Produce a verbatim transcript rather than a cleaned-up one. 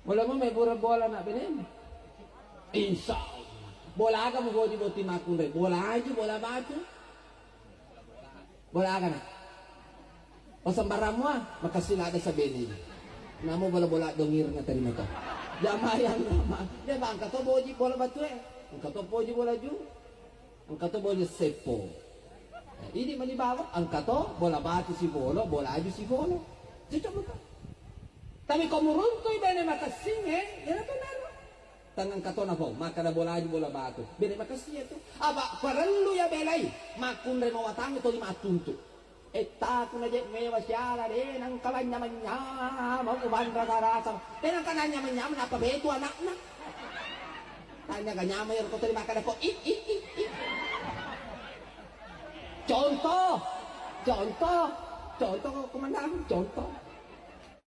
Mula mo mebura bola anak benemu. Insya Allah. Bola aga muboji botting makkunrai? Bola aju, bola batu? Bola aga na? Oh, sembarang mua, makassi lada sabene. Namo bola-bola dongir na terima to. Jama yang nama. Dia bangka to boji bola batu e. Engka to poji bola ju. Engka to bola seppo. Nah, ini mani bawa, engka to bola batu sibolo, bola aju sibolo. Cocok maka. Tapi ko muruntui bene makessing e, ya benar. Tangan katona pau, makkada bola aju bola batu. Bene makessing itu. Apa perlu ya belai? Makkunrai mawatang to lima tuntu. Etta kuna je mewa siala de nangka lanya manyama ku banra garasa. De nangka lanya manyama napa betu anakna. Tanya ga nyama ya ko terima kada ko i i i i. Contoh, contoh, contoh komandan, contoh.